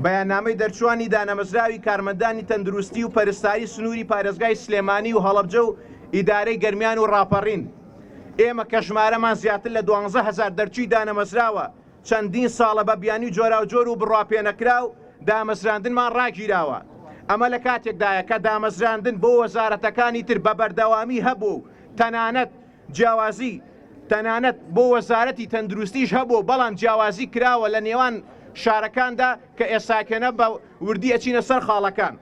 بەیاننامەی دەرچووانی دانەمەزراوی کارمەندانی تەندروستی و پەرستاری سنووری پارێزگای سلێمانی و هەڵەبجە و ئیدارەی گەرمیان و ڕاپەڕین ئێمە کە ژمارەمان زیاتر لە 12 هەزار دەرچووی دانەمەزراوە چەندین ساڵە بە بیانووی جۆراوجۆر و بڕواپێنەکراو دامەزراندنمان ڕاگیراوە. ئەمە لە کاتێکدایە کە دامەزراندن بۆ وەزارەتەکانی تر بە بەردەوامی هەبوو و تەنانەت جیاوازی تەنانەت بۆ وەزارەتی تەندروستیش هەبوو بەڵام جیاوازی کراوە لە نێوان شارەکاندا کە ئێستاکێنە بە وردی ئەچینە سەر خاڵەکان.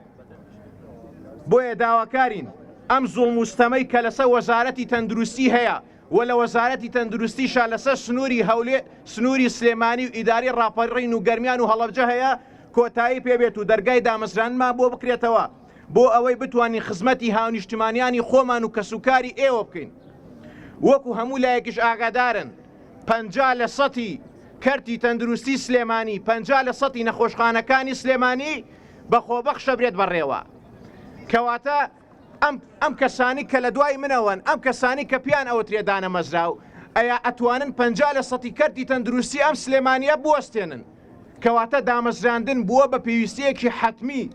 بۆیە داواکارین ئەم زوڵم و ستەمەی کە لەسەر وەزارەتی تەندروستی هەیە و لە وەزارەتی تەندروستیشا لەسەر سنووری هەولێ سنووری سلێمانی و ئیدارەی ڕاپەڕین و گەرمیان و هەڵەبجە هەیە کۆتایی پێبێت و دەرگای دامەزراندنمان بۆ بکرێتەوە بۆ ئەوەی بتوانین خزمەتی هاونیشتمانیانی خۆمان و کەسوکاری ئێوە بکەین وەکو هەموو لایەکیش ئاگادارن 50 لە سەتی کەرتی تەندروستی سلێمانی 50 لە سەتی نەخۆشخانەکانی سلێمانی بە خۆبەخشە برێت بەڕێوە کەواتە ئەم ئەم کەسانی کە لە دوای منەوەن، ئەم کەسانی کە پێیان ئەوترێ دانەمەزراو، ئەیا ئەتوانن 50 لە سەتی کەرتی تەندروستی ئەم سلێمانییە بوەستێنن؟ کەواتە دامەزراندن بووە بە پێویستییەکی حەتمی،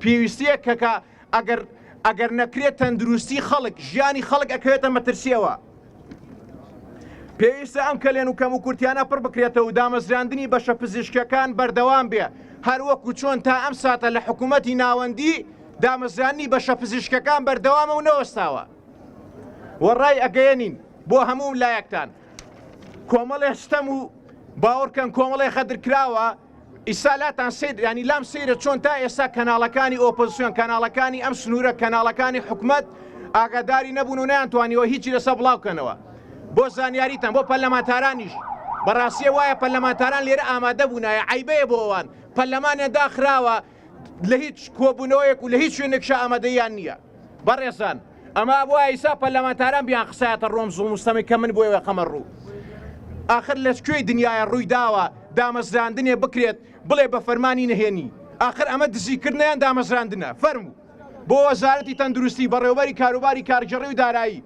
پێویستییەک کە کە ئەگەر ئەگەر نەکرێت تەندروستی خەڵک، ژیانی خەڵک ئەکەوێتە مەترسییەوە. پێویستە ئەم کەلێن و کەموکورتیانە پڕ بکرێتەوە و دامەزراندنی بەشە پزیشکیەکان بەردەوام بێ، هەروەکو چۆن تا ئەم ساتە لە حکوومەتی ناوەندی دامەزراندنی بەشە پزیشکەکان بەردەوامە و نەوەستاوە و ڕای ئەگەیەنین بۆ هەموو لایەکتان کۆمەڵێ ستەم و باوەڕکەن کۆمەڵێ غەدر کراوە ئیستا لاتان سەیر ینی لام سەیرە چۆن تا ئێستا کەناڵەکانی ئۆپۆزیسیۆن کەناڵەکانی ئەم سنوورە کەناڵەکانی حکومەت ئاگاداری نەبوون و نەیانتوانیوە هیچی لەسەر بڵاوکەنەوە بۆ زانیاریتان بۆ پەرلەمانتارانیش بەڕاستیە وایە پەرلەمانتاران لێرە ئامادە بوونایە عیبەیە بۆ ئەوان پەرلەمانیان داخراوە لە هیچ کۆبوونەوەیەک و لە هیچ شوێنێکشا ئامادەییان نییە. بەڕێزان ئەمە ئەبوایە ئیسا پەرلەمانتاران بیان خسایەتە ڕوو ئەم زوڵم و ستەمەی کە من بۆی ئەخەمە ڕوو. ئاخر لە کوێی دنیایە ڕووی داوە دامەزراندنێ بکرێت بڵێ بە فەرمانی نهێنی؟ ئاخر ئەمە دزیکردنە یان دامەزراندنە؟ فەرموو بۆ وەزارەتی تەندروستی، بەڕێوەبەری کاروباری کارگێڕی و دارایی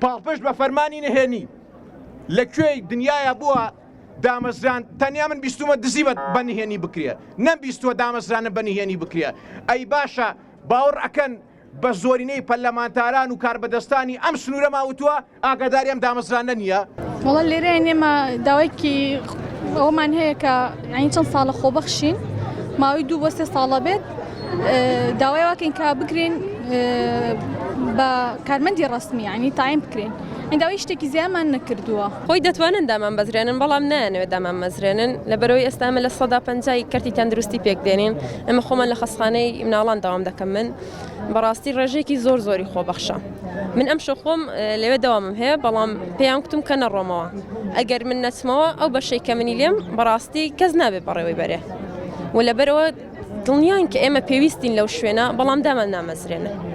پاڵپشت بە فەرمانی نهێنی لە کوێی دنیایا بووە؟ دامەزراند تەنیا من بیستومە دزی بە نهێنی بکرێ نەم بیستووە دامەزرانە بە نهێنی بکرێ ئەی باشە باوەڕ ئەکەن بە زۆرینەی پەرلەمانتاران و کاربەدەستانی ئەم سنوورەما وتووە ئاگاداری ئەم دامەزرانە نییە؟ وەڵا لێرە ئێمە داوایکی ئەومان هەیە کە یعنی چەند ساڵە خۆبەخشین ماوەی دوو بۆ سێ ساڵە بێت داوای واکەین کە بکرێن بە کارمەندی ڕەسمی یعنی تایم بکرێن داوای شتێکی زیامان نەکردووە. خۆی دەتوانن دامانبەزرێنن بەڵام نایانەوێت دامانمەزرێنن لەبەرئەوەی ئێستا ئێمە 50% کەرتی تەندروستی پێک دێنین ئێمە خۆمان لە خەستخانەی مناڵان داوام دەکەم من بەڕاستی ڕێژەیەکی زۆر زۆری خۆبەخشە من ئەم شەو خۆم لەوێ دەوامم هەیە بەڵام پێیان کوتم کە نەڕۆمەوە ئەگەر من نەچمەوە ئەو بەشەی کە منی لێم بەڕاستی کەس نابێ بەڕێوەی بەرێ و لەبەرەوە دڵنیان کە ئێمە پێویستین لەو شوێنە بەڵام دامان نامەزرێنن.